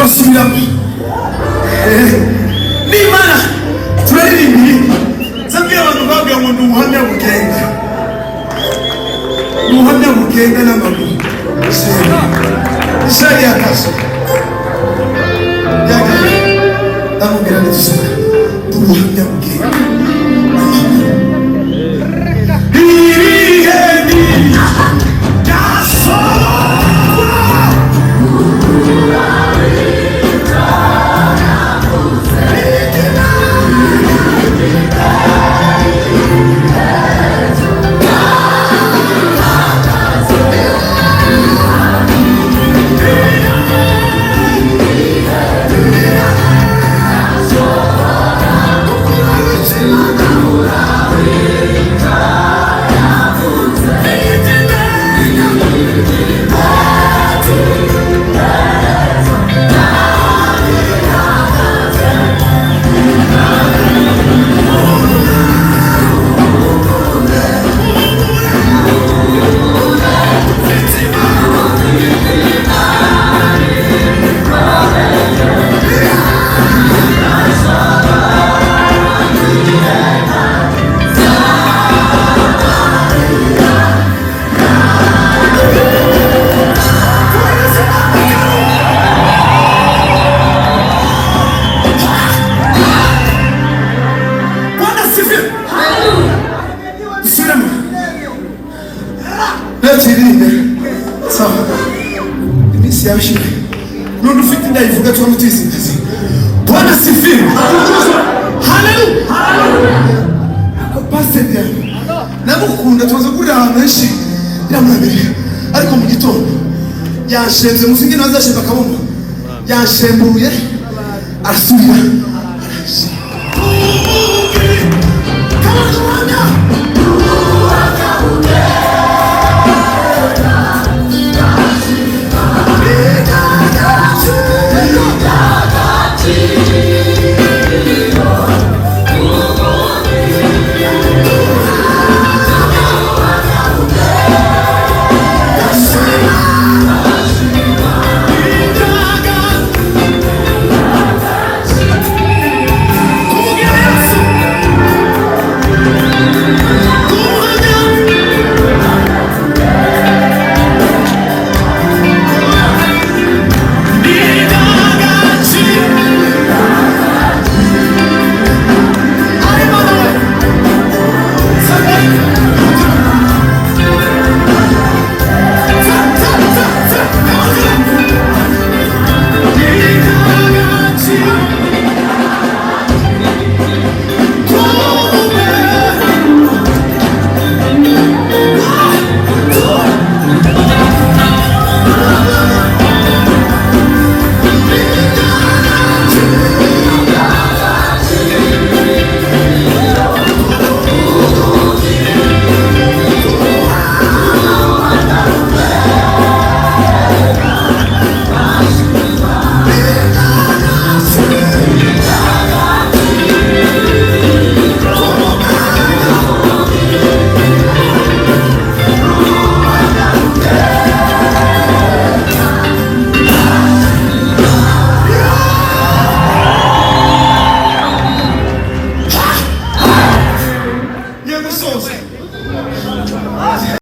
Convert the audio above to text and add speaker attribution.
Speaker 1: Turasubiramo. N'Imana turaririmbiye. Nzabwira abantu, babwira ngo ni ubuhamya bugenda, ni ubuhamya bugenda n'amaguru. Shari yakaje yagaye, ndamubwira ntidusubira, ni ubuhamya bugenda n'amaguru. Ibihe ni byasohora. Bwana asifiwe. Dusubiremo. Rero tuyiririmbe. Sawa. Iminsi yabishize. N'undi ufite inda yivuga tuba tuyisingiza. Bwana asifiwe. Haleluya. Ako Pastor Diane. Ndamukunda, tumaze guhurira ahantu henshi iramurabiriye. Ariko mu gitondo yanshembye musingi nawe azashemba akabumba. Yanshembuye arasubira. Come on, Rwanda! Ngiye gusoza.